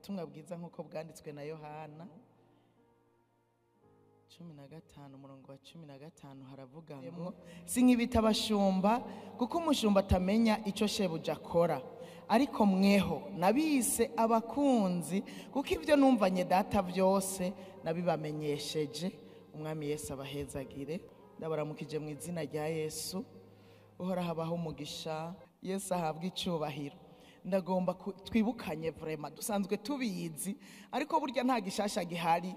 Ubutumwa bwiza nk'uko bwanditswe na Yohana 15 umurongo wa 15 haravuga ngo: sinkibita abashumba kuko umushumba atamenya icyo shebuja akora, ariko mweho nabise abakunzi kuko ibyo numvanye data byose nabibamenyesheje. Umwami Yesu abahezagire. Ndabaramukije mu izina rya Yesu. Uhoraho abahe umugisha, Yesu ahabwe icyubahiro. Ndagomba twibukanye vraiment, dusanzwe tubizi ariko burya nta gishasha gihari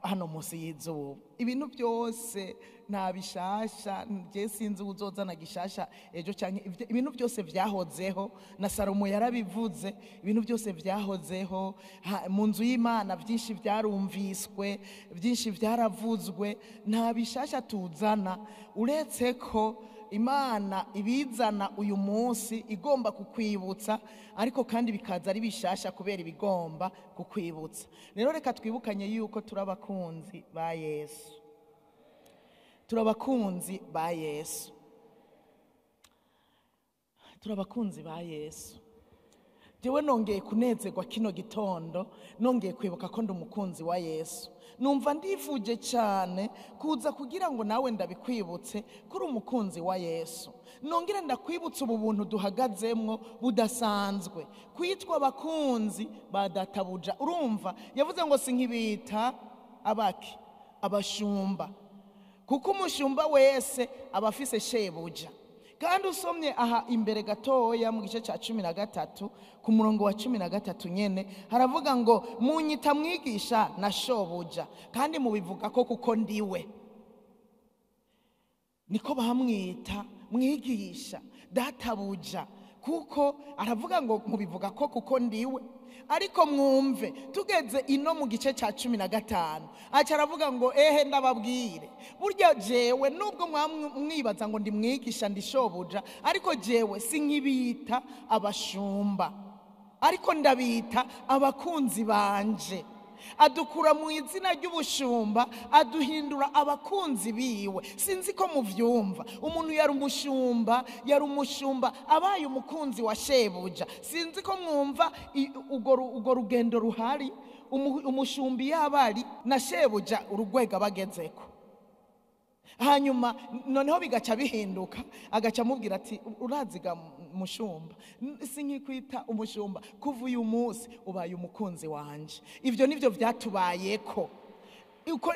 hano munsi y'izuba. Ibintu byose nta bishasha, nje sinzi uzozana gishasha ejo canke ibintu byose vyahozeho. Na Salomo yarabivuze, ibintu byose vyahozeho mu nzu y'Imana, byinshi byarumviswe, byinshi byaravuzwe, nta bishasha tuzana uretse ko Imana ibizana uyu munsi igomba kukwibutsa, ariko kandi bikaza ari bishasha kubera ibigomba kukwibutsa. Rero reka twibukanye yuko turabakunzi ba Yesu, turabakunzi ba Yesu, turabakunzi ba Yesu. Jewe nongeye kunezerwa kino gitondo, nongeye kwibuka ko ndi umukunzi wa Yesu. Numva ndivuje cyane kuza kugira ngo nawe ndabikwibutse kuri umukunzi wa Yesu. Nongere ndakwibutse ubu buntu duhagazemwo budasanzwe, kwitwa abakunzi ba databuja. Urumva yavuze ngo sinkibita abaki abashumba, kuko umushumba wese aba afise shebuja. Kandi usomye aha imbere gatoya mu gice cya 13 ku murongo wa 13 nyene haravuga ngo munyita mwigisha na shobuja, kandi mubivuga ko kuko ndiwe. Niko bamwita mwigisha databuja, kuko aravuga ngo mubivuga ko kuko ndiwe. Ariko mwumve tugeze ino mu gice cya 15 aca aravuga ngo ehe ndababwire, burya jewe nubwo mwibaza ngo ndi mwigisha ndi shobuja, ariko jewe sinkibita abashumba, ariko ndabita abakunzi banje. Adukura mu izina ry'ubushumba aduhindura abakunzi biwe. Sinzi ko muvyumva, umuntu yari umushumba, yari umushumba abaye umukunzi wa shebuja. Sinzi ko mwumva ugo rugendo ruhari, umushumbi yabari na shebuja urugwega bagezeko. Hanyuma noneho bigaca bihinduka, agaca amubwira ati uraziga mushumba, sinkikwita umushumba, kuva uyu munsi ubaye umukunzi wanje. Ivyo nivyo vyatubayeko,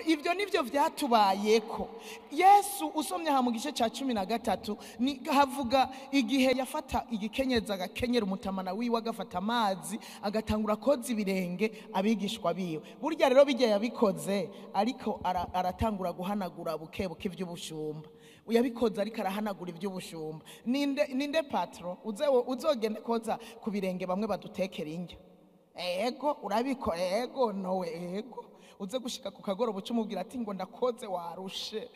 ivyo nivyo vyatubayeko. Yesu usomye aha mu gice cya 13 ni havuga igihe yafata igikenyeza agakenyera umutamana wiwe, agafata amazi agatangura koza ibirenge abigishwa biwe. Burya rero bijya yabikoze ariko aratangura guhanagura buke buke ivy'ubushumba. Yabikoze ariko arahanagura ivy'ubushumba. Ninde patro uzogende koza ku birenge bamwe badutekera indya? Ego urabiko, ego nowe, ego uze gushika ku kagoroba ucumubwira ati ngo ndakoze, warushe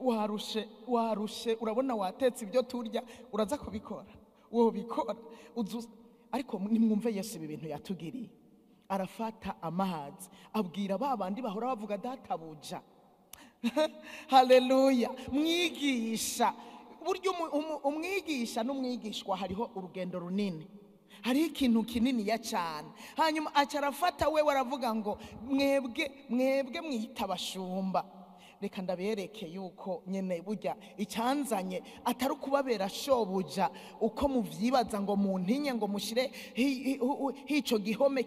warushe warushe, urabona watetse ibyo turya, uraza kubikora, wobikora. Ariko nimwumve Yesu ibi bintu yatugiriye. Arafata amazi abwira ba bandi bahora bavuga databuja. Haleluya, mwigisha. Burya umwigisha n'umwigishwa hariho urugendo runini, hari ikintu kinini ya cyane. Hanyuma aca arafata we waravuga ngo mwebwe mwebwe mwita abashumba, reka ndabereke yuko nyene burya icyanzanye atari ukubabera shobuja uko muvyibaza ngo muntinye ngo mushire hico gihome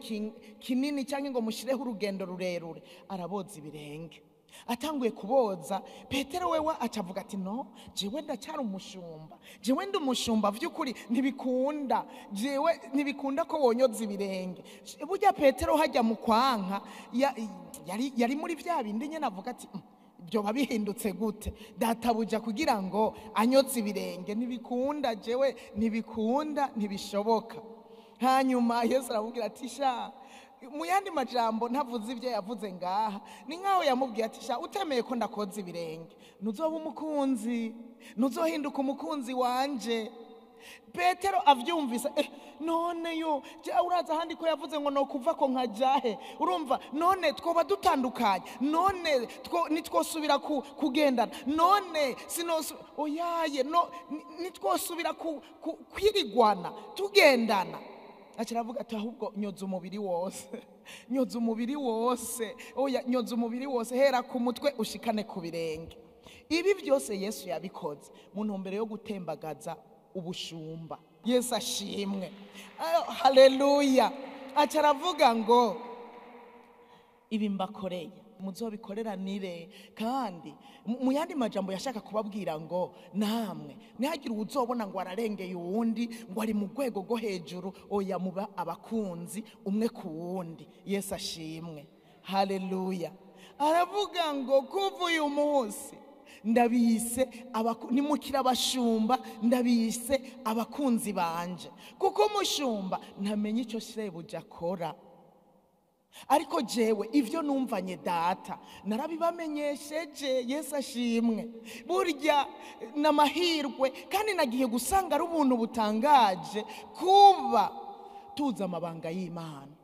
kinini cyangwa ngo mushireho urugendo rurerure. Araboza ibirenge. Atanguye kuboza, Petero wewe acavuga ati no, jewe ndacyari umushumba, jewe ndi umushumba vy'ukuri, ntibikunda, jewe ntibikunda ko wonyoza ibirenge. Burya Petero hajya mu kwanka yari muri vya bindi nyene avuga ati byo babihindutse gute databuja kugira ngo anyoze ibirenge, ntibikunda, jewe ntibikunda, ntibishoboka. Hanyuma Yesu aramubwira ati sha, mu yandi majambo ntavuze ibyo yavuze ngaha, ni nkaho yamubwiye ati sha, utemeye ko ndakoza ibirenge ntuzoba umukunzi, ntuzohinduka umukunzi wanje. Petero avyumvise, none yo uraza ahandi ko yavuze ngo no kuva ko nkajahe, urumva none twoba dutandukanye, none nitwosubira kugendana, none oyaye no nitwosubira kwirigwana tugendana. Aca aravuga ati ahubwo nyoza umubiri wose, nyoza umubiri wose, oya nyoza umubiri wose, hera ku mutwe ushikane ku birenge. Ibi byose Yesu yabikoze mu ntumbero yo gutembagaza ubushumba. Yesu ashimwe, haleluya. Aca aravuga ngo ibi mbakoreye muzobikoreranire. Kandi mu yandi majambo yashaka kubabwira ngo namwe ntihagire uwuzobona ngo ararengeye uwundi, ngo ari mu rwego rwo hejuru, oya muba abakunzi umwe ku wundi. Yesu ashimwe, haleluya. Aravuga ngo kuva uyu munsi ndabise nimukira abashumba, ndabise abakunzi banje, kuko umushumba ntamenye icyo shebuja akora. Ariko jewe ivyo numvanye data narabibamenyesheje. Yesu ashimwe. Burya namahirwe kandi nagiye gusanga ari ubuntu butangaje kuba tuzi amabanga y'Imana.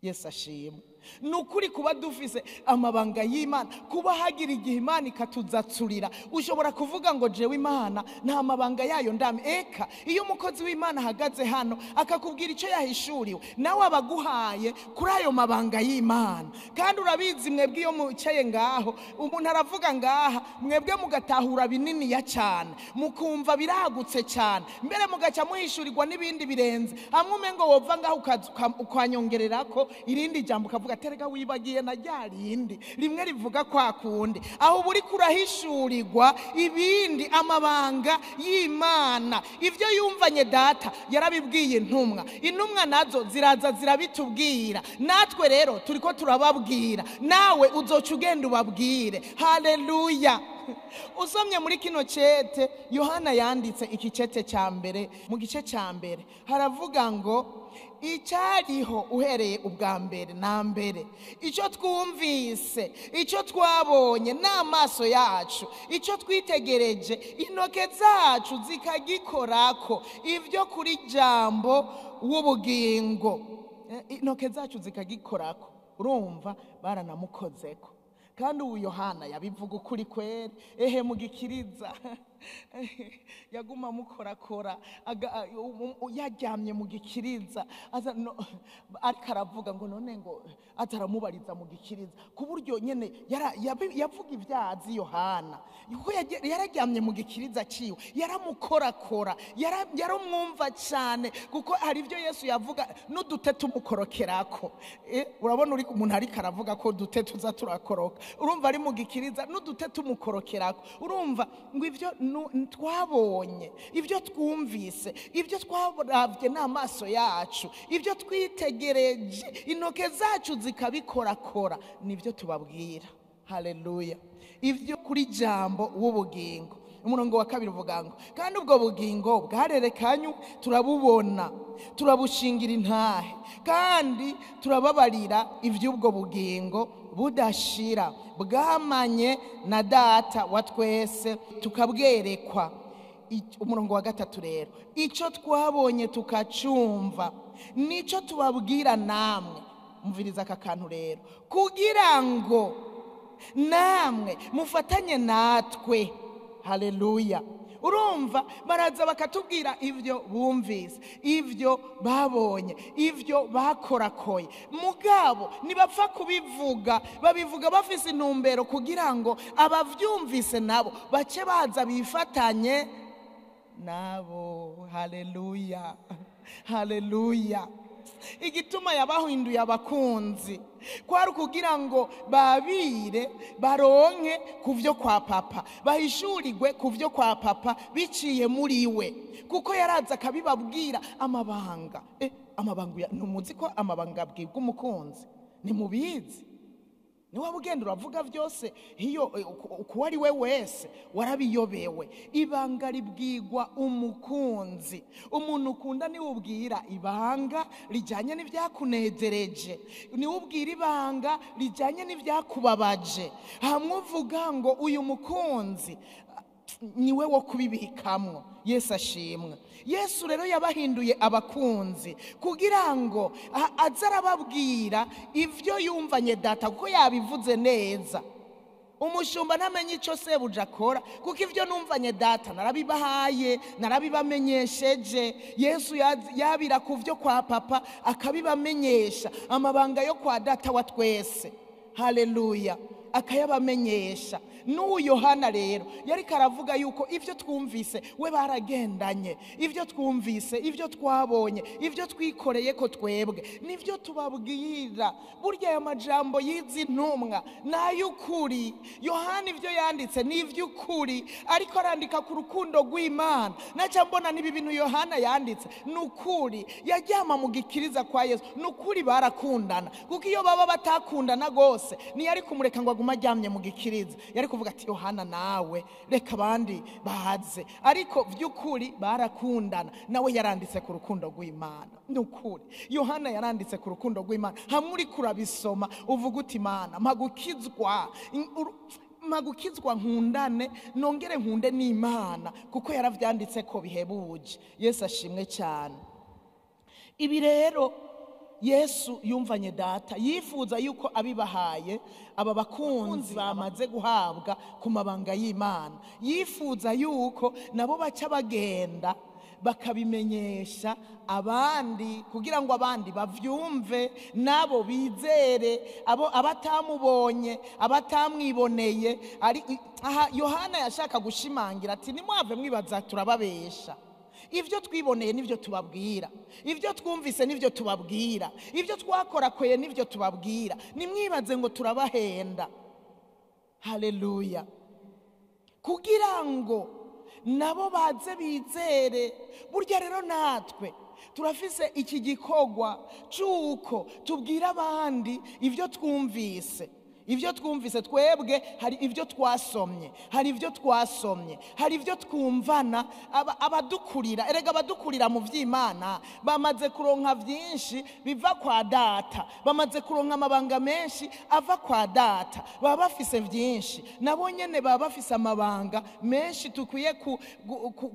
Yesu ashimwe. Nukuri kuba dufise amabanga y'Imana, kuba hagira igihe Imana ikatuzatsurira. Ushobora kuvuga ngo jewe Imana nta mabanga yayo ndame. Eka iyo umukozi w'Imana ahagaze hano akakubwira icyo yahishuriwe, nawe abaguhaye kuri ayo mabanga y'Imana. Kandi urabizi mwebwe iyo mucaye ngaho, umuntu aravuga ngaha, mwebwe mugatahura binini ya cyane, mukumva biragutse cyane, mbere mugaca muhishurirwa n'ibindi birenze. Hamwe umengo wova ngaho ukanyongererako irindi jambo ukavuga terega wibagiye na ryarindi rimwe rivuga kwa kundi. Aho buri kurahishurirwa ibindi amabanga y'Imana. Ivyo yumvanye data yarabibwiye intumwa, intumwa nazo ziraza zirabitubwira, natwe rero turiko turababwira, nawe uzoca ugenda ubabwire. Haleluya. Usomye muri kino cete Yohana yanditse iki cete cya mbere, mu gice cya mbere haravuga ngo icyariho uhereye ubwa mbere na mbere, icyo twumvise, icyo twabonye n'amaso yacu, icyo twitegereje intoke zacu zikagikorako, ibyo kuri jambo w'ubugingo, intoke zacu zikagikorako. Urumva baranamukozeko. Kandi ubu Yohana yabivuga ukuri kweri, ehe mugikiriza yaguma mukorakora, yaryamye mu gikiriza, ariko aravuga ngo none ngo ataramubariza mu gikiriza, ku buryo nyene yavuga ibyazi Yohana, kuko yararyamye mu gikiriza ciwe, yaramukorakora, yaramwumva cyane, kuko hari ibyo Yesu yavuga n'udute tumukorokerako. Urabona uri umuntu ariko aravuga ko dute tuza turakoroka, urumva ari mu gikiriza n'udute tumukorokerako. Urumva ngo ibyo twabonye, ibyo twumvise, ibyo twaravye n'amaso yacu, ibyo twitegereje intoke zacu zikabikorakora, nibyo tubabwira. Haleluya. Ibyo kuri jambo w'ubugingo. Umurongo wa kabiri uvuga ngo kandi ubwo bugingo bwarerekanywe, turabubona, turabushingira intahe, kandi turababarira ivy'ubwo bugingo budashira bwamanye na data wa twese tukabwerekwa. Umurongo wa gatatu rero, icyo twabonye tukacumva nico tubabwira namwe. Mviriza aka kantu rero, kugira ngo namwe mufatanye natwe. Haleluya. Urumva baraza bakatubwira ivyo bumvise, ivyo babonye, ivyo bakorakoye, mugabo nibapfa kubivuga, babivuga bafise intumbero kugira ngo abavyumvise nabo bace baza bifatanye nabo. Haleluya, haleluya. Igituma yabahinduye abakunzi kwari kugira ngo babire baronke kuvyo kwa papa, bahishurirwe kuvyo kwa papa biciye muri we, kuko yaraza akabibabwira amabanga. Amabanga numuzi ko amabanga abwirwa umukunzi, nimubizi. Niwe ugenda uravuga byose iyo uko ari we wese warabiyobewe. Ibanga ribwirwa umukunzi. Umuntu ukunda niwe ubwira ibanga rijyanye n'ibyakunezereje, niwe ubwira ibanga rijyanye n'ibyakubabaje. Hamwe uvuga ngo uyu mukunzi niwe wo kubibikamwo. Yesu ashimwe. Yesu rero yabahinduye abakunzi kugira ngo aze arababwira ivyo yumvanye data, kuko yabivuze neza. Umushumba ntamenye icyo sebuja akora, kuko ibyo numvanye data narabibahaye, narabibamenyesheje. Yesu yabira ku byo kwa papa akabibamenyesha, amabanga yo kwa data wa twese. Haleluya, akayabamenyesha. N'uyu Yohana rero yariko aravuga yuko ibyo twumvise we baragendanye, ibyo twumvise, ibyo twabonye, ibyo twikoreye ko twebwe nibyo tubabwira. Burya aya majambo y'izi ntumwa n'ay'ukuri. Yohana ibyo yanditse ni iby'ukuri, ariko arandika ku rukundo rw'Imana. Naca mbona n'ibi bintu Yohana yanditse ni ukuri. Yajyama mu gikiriza kwa Yesu, ni ukuri barakundana, kuko iyo baba batakundana rwose ntiyari kumureka ngo agume aryamye mu gikiriza, yari kuvuga ati Yohana nawe reka abandi baze. Ariko by'ukuri barakundana, nawe yaranditse ku rukundo rw'Imana. Ni ukuri Yohana yaranditse ku rukundo rw'Imana. Hamwe uri kurabisoma uvuga uti Imana mpagukizwa nkundane nongere nkunde n'Imana, kuko yaravyanditse ko bihebuje. Yesu ashimwe cyane. Ibi rero Yesu yumvanye data, yifuza yuko abibahaye aba bakunzi bamaze guhabwa ku mabanga y'Imana, yifuza yuko nabo baca bagenda bakabimenyesha abandi, kugira ngo abandi bavyumve nabo bizere, abo abatamubonye abatamwiboneye. Ari aha Yohana yashaka gushimangira ati nimwave mwibaza turababesha, ibyo twiboneye nibyo tubabwira, ibyo twumvise nibyo tubabwira, ibyo twakorakoye nibyo tubabwira, nimwibaze ngo turabahenda. Haleluya. Kugira ngo nabo baze bizere. Burya rero natwe turafise iki gikorwa cy'uko tubwira abandi ibyo twumvise. Ibyo twumvise twebwe, hari ibyo twasomye, hari ibyo twasomye, hari ibyo twumvana. Abadukurira, erega abadukurira mu by'Imana bamaze kuronka byinshi biva kwa data, bamaze kuronka amabanga menshi ava kwa data, baba bafise byinshi, nabo nyene baba bafise amabanga menshi tukwiye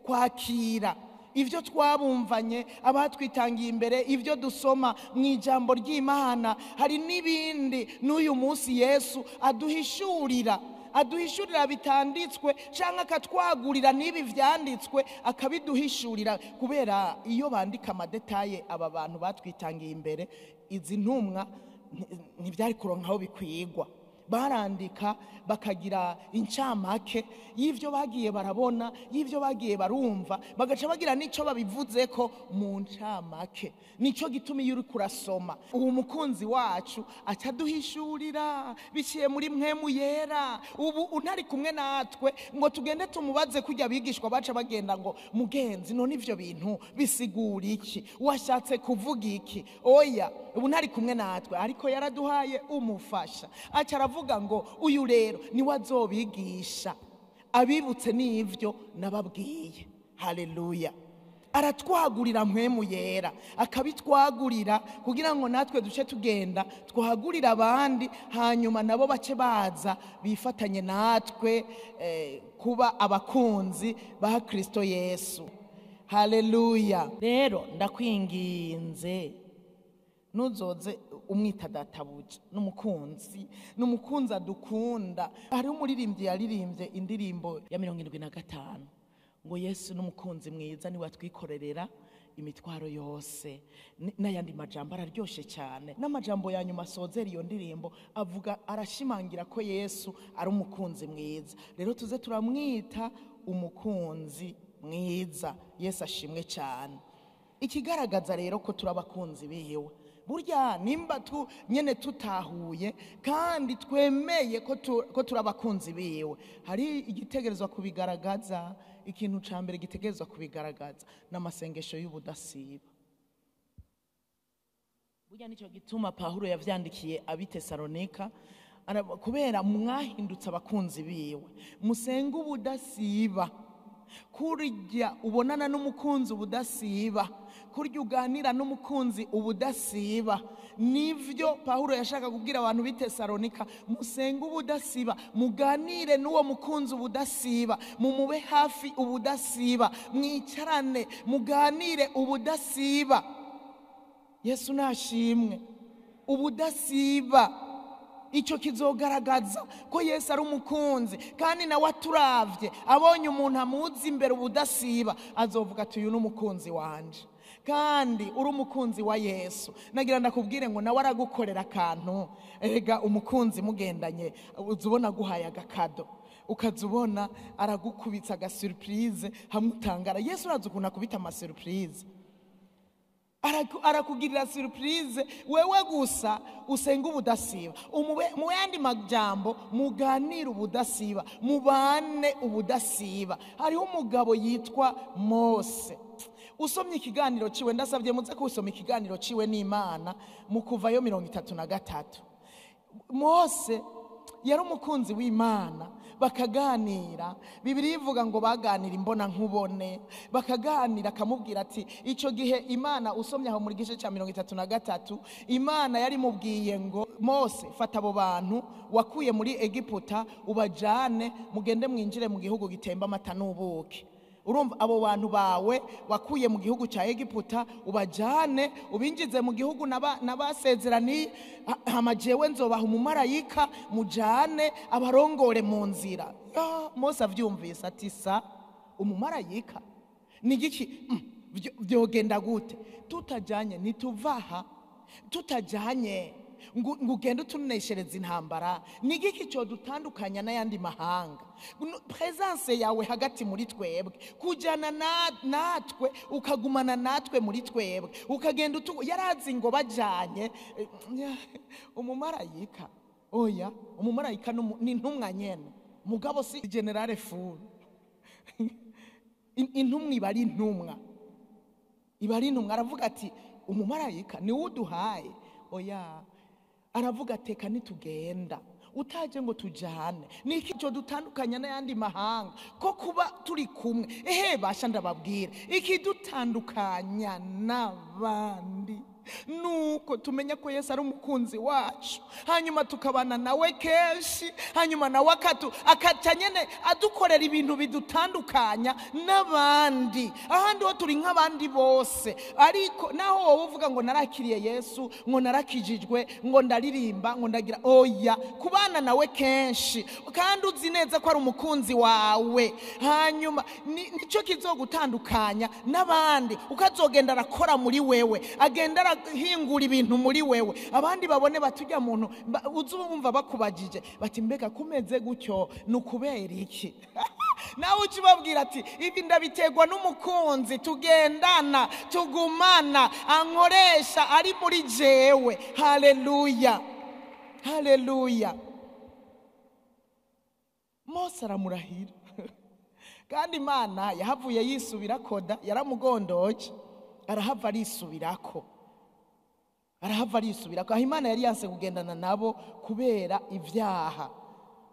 kwakira. Ibyo twabumvanye abatwitangiye imbere, ibyo dusoma mu ijambo ry'Imana, hari n'ibindi n'uyu munsi Yesu aduhishurira, aduhishurira bitanditswe cyangwa akatwagurira n'ibi vyanditswe akabiduhishurira. Kubera iyo bandika amadetaye aba bantu batwitangiye imbere, izi ntumwa ntibyari kuronka aho bikwigwa, barandika bakagira incamake y'ivyo bagiye barabona, y'ivyo bagiye barumva, bagaca bagira nico babivuze ko mu ncamake. Nico gituma iyo uri kurasoma uwo mukunzi wacu ataduhishurira biciye muri mwemu yera. Ubu untari kumwe natwe ngo tugende tumubaze kujya abigishwa baca bagenda ngo mugenzi none ivyo bintu bisigura iki, washatse kuvuga iki? Oya, ubu ntari kumwe natwe, ariko yaraduhaye umufasha. Aca aravuga ngo uyu rero niwe azobigisha abibutse n'ivyo nababwiye. Haleluya. Aratwagurira mpwemu yera, akabitwagurira kugira ngo natwe duce tugenda twagurira abandi, hanyuma nabo bace baza bifatanye natwe kuba abakunzi ba Kristo Yesu. Haleluya. Rero ndakwinginze nuzoze umwita databuja, n'umukunzi, n'umukunzi adukunda. Hari umuririmbyi yaririmbye indirimbo ya 75 ngo Yesu n'umukunzi mwiza niwe atwikorerera imitwaro yose, n'ayandi majambo araryoshe cyane. N'amajambo ya nyuma asozera iyo ndirimbo avuga, arashimangira ko Yesu ari umukunzi mwiza. Rero tuze turamwita umukunzi mwiza. Yesu ashimwe cyane. Ikigaragaza rero ko turabakunzi biwe, burya nimba tu nyene tutahuye kandi twemeye ko turabakunzi biwe, hari igitegerezwa kubigaragaza. Ikintu ca mbere gitegerezwa kubigaragaza n'amasengesho y'ubudasiba. Burya nico gituma Pawulo yavyandikiye abitesalonika, kubera mwahindutse abakunzi biwe, musenga ubudasiba. Kurya ubonana n'umukunzi ubudasiba, kurya uganira n'umukunzi ubudasiba. Nivyo Pawulo yashaka kubwira abantu b'Itesalonika, musenge ubudasiba, muganire n'uwo mukunzi ubudasiba, mumube hafi ubudasiba, mwicarane muganire ubudasiba. Yesu nashimwe. Ubudasiba. Icyo kizogaragaza ko Yesu ari umukunzi, kandi nawe aturavye abonye umuntu amuzi imbere ubudasiba azovuga ati uyu ni umukunzi wanje. Kandi uri umukunzi wa Yesu, nagira ndakubwire ngo nawe aragukorera akantu. Erega umukunzi mugendanye uzubona aguhaye agakado, ukazubona aragukubitsa agasurprise hamwe utangara. Yesu urazi ukuntu akubita amasurprise, arakugirira surprise wewe gusa usenga ubudasiba. Mu yandi majambo muganire ubudasiba, mubane ubudasiba. Hariho umugabo yitwa Mose. Usomye ikiganiro ciwe, ndasabye muze kusoma ikiganiro ciwe n'Imana mu Kuvayo 33. Mose yari umukunzi w'Imana, bakaganira. Bibiliya ivuga ngo baganira imbona nkubone, bakaganira akamubwira ati icyo gihe Imana, usomye aho muri gice cya 33, Imana yari mubwiye ngo Mose, fata abo bantu wakuye muri Egiputa ubajane, mugende mwinjire mu gihugu gitemba amata n'ubuki. Urumva abo bantu bawe wakuye mu gihugu cya Egiputa ubajane ubinjize mu gihugu nabasezeraniye, hama jewe nzobaha umumarayika mujane abarongore mu nzira. Mose avyumvise ati sa umumarayika ni giki? Vyogenda gute tutajanye? Nituvaha tutajanye ngo ugende utuneshereza intambara. Ni igiki cyo dutandukanya n'ayandi mahanga? Presence yawe hagati muri twebwe, kujyana natwe, ukagumana natwe muri twebwe, ukagenda yarazi ngo bajyanye umumarayika. Oya, umumarayika ni intumwa nyene, mugabo si generale furu. Intumwa iba ari intumwa, iba ari intumwa. Aravuga ati umumarayika ni uduhaye. Oya, aravuga teka nitugenda utaje ngo tujane. Niki cyo dutandukanya n'ayandi mahanga ko kuba turi kumwe? Ehe basha ndababwira, ikidutandukanya n'abandi nuko tumenya ko Yesu ari umukunzi wacu, hanyuma tukabana nawe kenshi, hanyuma nawe akaca nyene adukorera ibintu bidutandukanya n'abandi. Ahandi ho turi nk'abandi bose, ariko naho wowe uvuga ngo narakiriye Yesu, ngo narakijijwe, ngo ndaririmba, ngo ndagira, oya, kubana nawe kenshi kandi uzi neza ko ari umukunzi wawe, hanyuma nicyo kizogutandukanya n'abandi. Ukazogenda arakora muri wewe, agenda hingura ibintu muri wewe, abandi babone batujya muntu uzumva bakubajije bati mbega kumeze gutyo nukubera iki? Nawe ukibabwira ati ibi ndabiterwa n'umukunzi tugendana, tugumana, ankoresha ari muri jewe. Haleluya, haleluya. Mose aramurahira, kandi Imana yahavuye yisubira koda, yaramugondoje arahava arisubirako, arahava arisubirako. Aho Imana yari yanse kugendana nabo kubera ibyaha,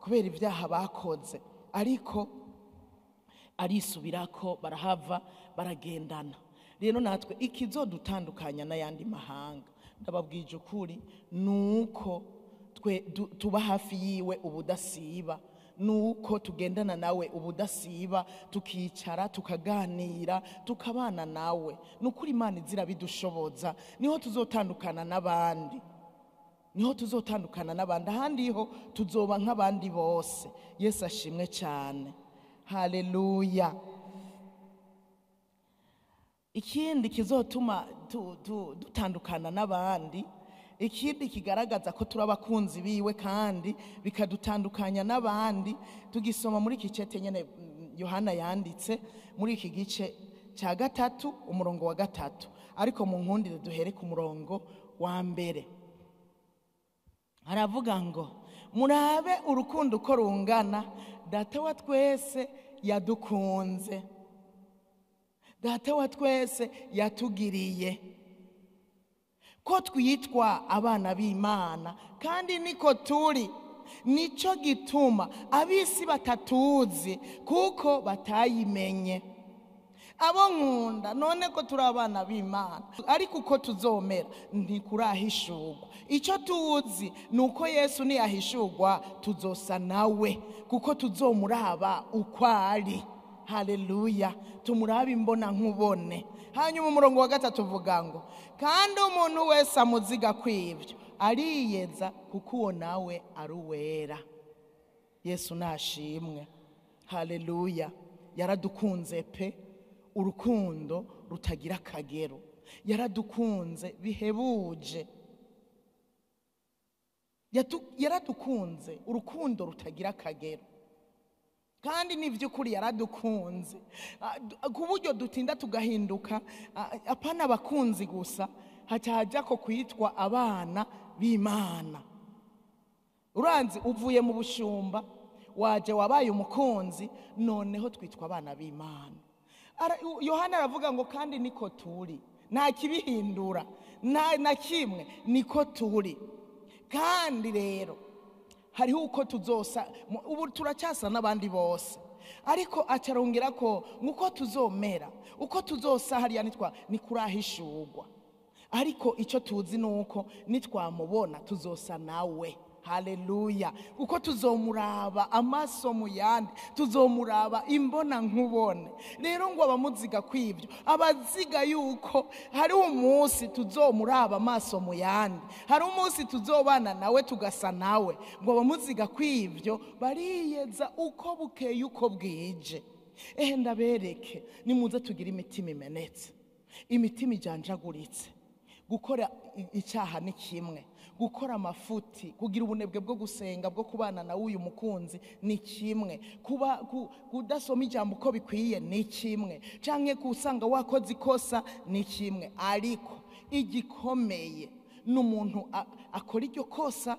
kubera ibyaha bakoze, ariko arisubirako, barahava baragendana. Rero natwe ikizodutandukanya n'ayandi mahanga, ndababwije ukuri, nuko twe tuba hafi yiwe ubudasiba, nuko tugendana nawe ubudasiba, tukicara tukaganira, tukabana nawe. Nukuri Imana izira bidushoboza, niho tuzotandukana n'abandi, niho tuzotandukana n'abandi. Ahandi ho tuzoba nk'abandi bose. Yesu ashimwe cyane, haleluya. Ikindi kizotuma dutandukana n'abandi, ikindi kigaragaza ko turi abakunzi biwe kandi bikadutandukanya n'abandi, tugisoma muri iki gice nyene Yohana yanditse muri iki gice cya 3 umurongo wa 3, ariko mu nkundire duhere ku murongo wa 1. Aravuga ngo murabe urukundo uko rungana Data wa twese yadukunze, Data wa twese yatugiriye, ko twitwa abana b'Imana kandi niko turi. Nico gituma abisi batatuzi kuko batayimenye. Abo nkunda none ko turi abana b'Imana, ariko uko tuzomera ntikurahishurwa. Icyo tuzi nuko Yesu niyahishurwa tuzosa nawe, kuko tuzomuraba uko ari. Haleluya, tumuraba imbona nkubone. Hanyuma umurongo wa 3 uvuga ngo kandi umuntu wese amuziga kwivyo Ariyeza kuko uwo nawe ari uwera. Yesu nashimwe. Haleluya. Yaradukunze pe, urukundo rutagira akagero. Yaradukunze bihebuje. Yaradukunze urukundo rutagira akagero. Kandi ni vy'ukuri yaradukunze ku buryo dutinda tugahinduka, apana abakunzi gusa, haca ko kwitwa abana b'Imana. Uranzi uvuye mu bushumba waje wabaye umukunzi, noneho twitwa abana b'Imana. Yohana aravuga ngo kandi niko turi, nta kibihindura na kimwe, niko turi. Kandi rero hariho uko tuzosa, ubu turacyasa n'abandi bose, ariko acarongera ko nguko tuzomera, uko tuzosa hariya nitwa nikurahishurwa. Ariko icyo tuzi nuko nitwamubona tuzosa nawe. Haleluya. Uko tuzomuraba amaso mu yandi, tuzomuraba imbona nkubone. Rero ngo abamuziga kwibyo, abaziga yuko hari umunsi tuzomuraba amaso mu yandi, hari umunsi tuzobana nawe tugasa nawe. Ngo abamuziga kwibyo bariyeza uko bukeye uko bwije. Ehe ndabereke, nimuze tugira imitima imenetse, imitima ijanjaguritse. Gukora icyaha ni kimwe, gukora amafuti, kugira ubunebwe bwo gusenga, bwo kubana na uyu mukunzi ni kimwe, kuba kudasoma ijambo uko bikwiye ni kimwe, canke kusanga wakoze ikosa ni kimwe. Ariko igikomeye n'umuntu akora iryo kosa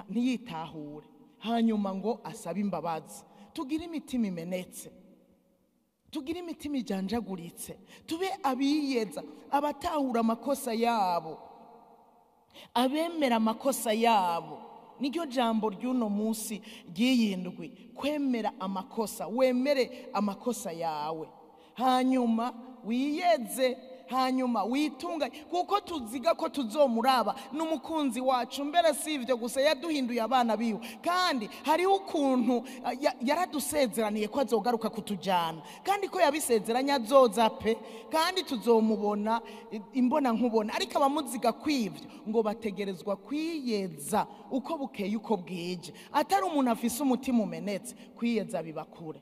ntiyitahure, hanyuma ngo asabe imbabazi. Tugire imitima imenetse, tugire imitima ijanjaguritse, tube abiyeza, abatahura amakosa yabo, abemera amakosa yabo. Niryo jambo ry'uno munsi ry'iyindwi, kwemera amakosa. Wemere amakosa yawe, hanyuma wiyeze, hanyuma witunga, kuko tuziga ko tuzomuraba n'umukunzi wacu. Mbere si ivyo gusa, yaduhinduye abana biwe, kandi hariho ukuntu yaradusezeraniye ko azogaruka kutujana, kandi ko yabisezeranye azoza pe, kandi tuzomubona imbona nkubona. Ariko abamuziga kwivyo ngo bategerezwa kwiyeza uko bukeye uko bwije. Atari umuntu afise umutima umenetse, kwiyeza bibakure,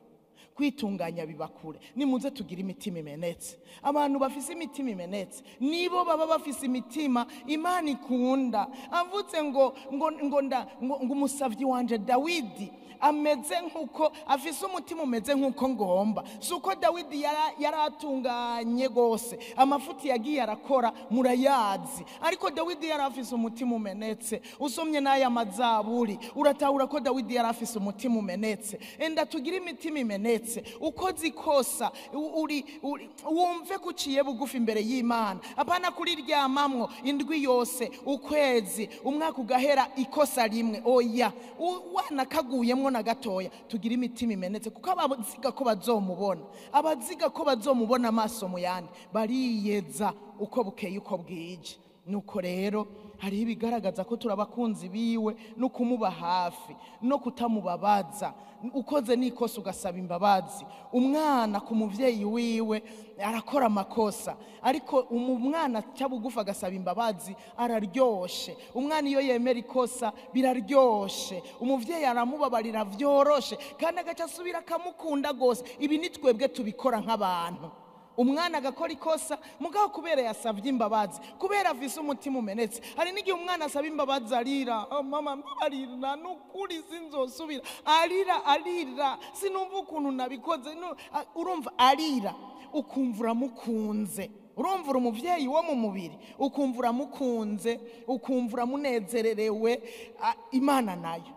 kwitunganya bibakure. Nimuze tugira imitima imenetse. Abantu bafise imitima imenetse nibo baba bafise imitima Imana ikunda. Avuze ngo ngo ngo ngo umusavyi wanje Dawidi ameze nkuko afise umutima umeze nkuko ngomba. Suko Dawidi yaratunganye gose, amafuti yagiye arakora murayazi, ariko Dawidi yarafise umutima umenetse. Usomye n'aya mazaburi uratahura ko Dawidi yarafise umutima umenetse. Enda tugira imitima imenetse. Ukoze ikosa uri wumve kuciye bugufi imbere y'Imana, apana kuriryamamwo indwi yose, ukwezi, umwaka ugahera ikosa rimwe. Oya, wanakaguyemwo na gatoya. Tugira imitima imenetse, kuko abaziga ko bazomubona, abaziga ko bazomubona amaso mu yandi, bariyeza uko bukeye uko bwije. Nuko rero hariho ibigaragaza ko turabakunzi biwe, no kumuba hafi, no kutamubabaza. Ukoze n'ikosa ugasaba imbabazi. Umwana ku muvyeyi wiwe arakora amakosa, ariko umwana aca bugufi agasaba imbabazi araryoshe. Umwana iyo yemera ikosa biraryoshe, umuvyeyi aramubabarira vyoroshe, kandi agaca asubira akamukunda gose. Ibi ni twebwe tubikora nk'abantu. Umwana agakora ikosa, mugabo kubera yasavye imbabazi, kubera afise umutima umenetse. Hari n'igihe umwana asaba imbabazi arira, oh, mama mbabarira nukuri sinzosubira, arira arira, sinumva ukuntu nabikoze. Urumva arira, ukumva uramukunze. Urumva uri umuvyeyi wo mu mubiri, ukumva uramukunze, ukumva uramunezererewe. Imana nayo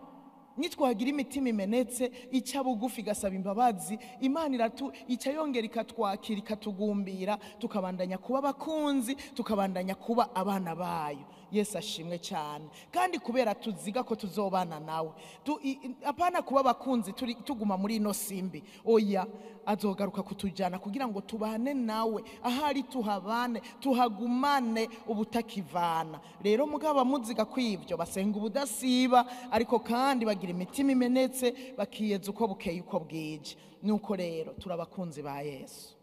nitwagira imitima imenetse, ica bugufi gasaba imbabazi, Imana ica yongera ikatwakira, ikatugumbira, tukabandanya kuba abakunzi, tukabandanya kuba abana bayo. Yesu ashimwe cyane. Kandi kubera tuziga ko tuzobana nawe, apana kuba abakunzi tuguma muri ino simbi. Oya, azogaruka kutujyana kugira ngo tubane nawe, ahari tuhabane, tuhagumane ubutakivana. Rero mugabo amuziga kwivyo basenga ubudasiba, ariko kandi bagira imitima imenetse, bakiyeza uko bukeye uko bwije. Nuko rero turabakunzi ba Yesu,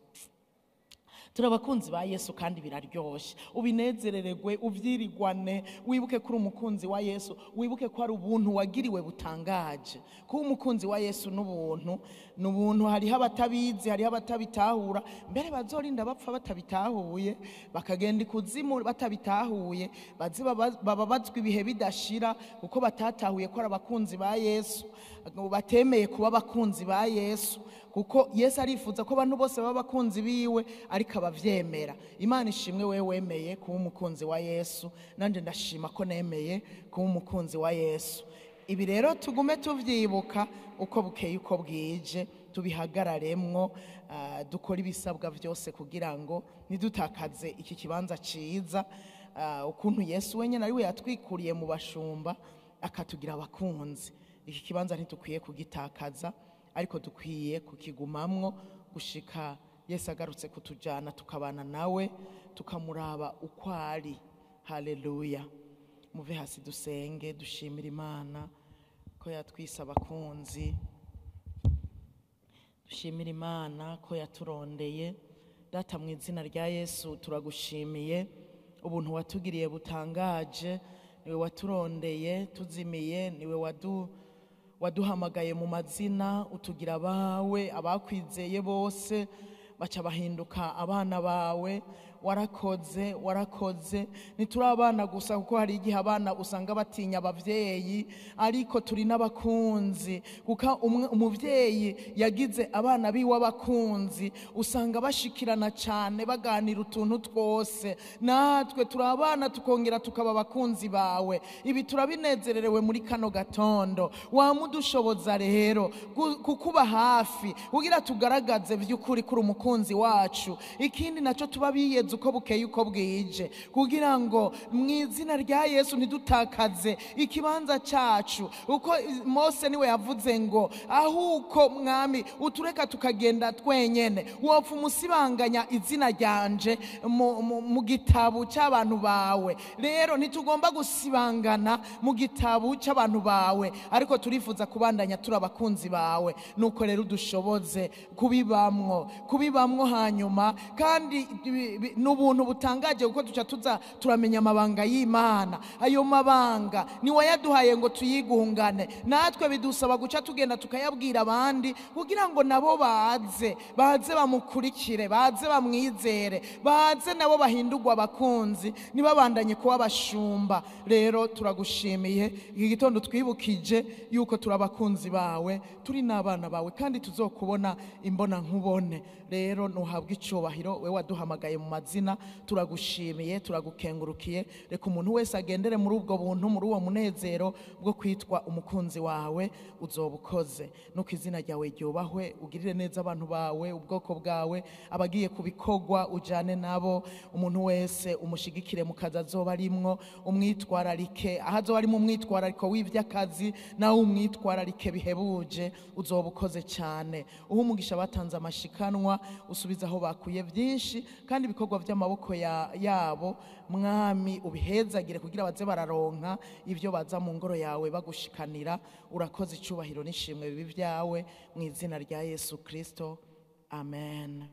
Turi abakunzi ba Yesu kandi biraryoshe. Ubinezerererwe, uvyirigwane, wibuke ko uri umukunzi wa Yesu, wibuke ko ari ubuntu wagiriwe butangaje. Kuba umukunzi wa Yesu n'ubuntu, n'ubuntu. Hariho abatabizi, hariho abatabitahura, mbere bazorinda bapfa batabitahuye, bakagenda ikuzimu batabitahuye, bazi bababazwa ibihe bidashira kuko batatahuye ko ari abakunzi ba Yesu, batemeye kuba abakunzi ba Yesu, kuko Yesu arifuza ko abantu bose baba abakunzi biwe, ariko abavyemera. Imana ishimwe wewe wemeye kuba umukunzi wa Yesu, nanje ndashima ko nemeye kuba umukunzi wa Yesu. Ibi rero tugume tuvyibuka uko bukeye uko bwije, tubihagararemwo, dukora ibisabwa vyose kugira ngo ntidutakaze iki kibanza ciza, ukuntu Yesu wenyene ari we yatwikuriye mu bashumba akatugira abakunzi. Iki kibanza ntitukwiye kugitakaza, ariko dukwiye kukigumamwo gushika Yesu agarutse kutujana, tukabana nawe, tukamuraba uko ari. Haleluya. Muve hasi dusenge, dushimire Imana ko yatwise abakunzi, dushimire Imana ko yaturondeye. Data, mu izina rya Yesu turagushimiye ubuntu watugiriye butangaje. Niwe waturondeye tuzimiye, niwe waduhamagaye mu mazina, utugira abawe. Abakwizeye bose baca bahinduka abana bawe. Warakoze, warakoze. Ntituri abana gusa, kuko hari igihe abana usanga batinya abavyeyi, ariko turi n'abakunzi, kuko umuvyeyi yagize abana biwe abakunzi usanga bashikirana cyane, baganira utuntu twose. Natwe turi abana tukongera tukaba abakunzi bawe. Ibi turabinezererewe muri kano gatondo. Wamudushoboza rero kukuba hafi kugira tugaragaze vy'ukuri kuri umukunzi wacu. Ikindi naco, tuba biyeze uko bukeye uko bwije, kugira ngo mu izina rya Yesu ntidutakaze ikibanza cyacu. Uko Mose niwe yavuze ngo ahuko mwami utureka tukagenda twenyene, wopfa umusibanganya izina ryanje mu gitabo cy'abantu bawe. Rero ntitugomba gusibangana mu gitabo cy'abantu bawe, ariko turifuza kubandanya turi abakunzi bawe. Nuko rero udushoboze kubibamwo hanyuma kandi n'ubuntu butangaje, kuko duca tuza turamenya amabanga y'Imana. Ayo mabanga ni wayaduhaye ngo tuyigungane, natwe bidusaba guca tugenda tukayabwira abandi kugira ngo nabo baze bamukurikire, baze bamwizere, baze nabo bahindurwa abakunzi, ntibabandanye kuba abashumba. Rero turagushimiye iki gitondo twibukije yuko turi abakunzi bawe, turi n'abana bawe, kandi tuzokubona imbona nkubone. Rero nuhabwe icyubahiro, we waduhamagaye mu mazina. Turagushimiye, turagukengurukiye. Reka umuntu wese agendere muri ubwo buntu, muri uwo munezero bwo kwitwa umukunzi wawe. Uzoba ukoze. Nuko izina ryawe ryubahwe, ugirire neza abantu bawe, ubwoko bwawe, abagiye kubikogwa ujane nabo. Umuntu wese umushigikire mu kazi azoba arimwo, umwitwararike aho azoba ari mu mwitwarariko w'ivy'akazi, nawe umwitwararike bihebuje. Uzoba ukoze cyane. Uha umugisha batanze amashikanwa, usubiza aho bakuye byinshi, kandi ibikorwa by'amaboko yabo mwami ubihezagire, kugira baze bararonka ibyo baza mu ngoro yawe bagushikanira. Urakoze. Icyubahiro n'ishimwe bibi byawe mu izina rya Yesu Kristo, amen.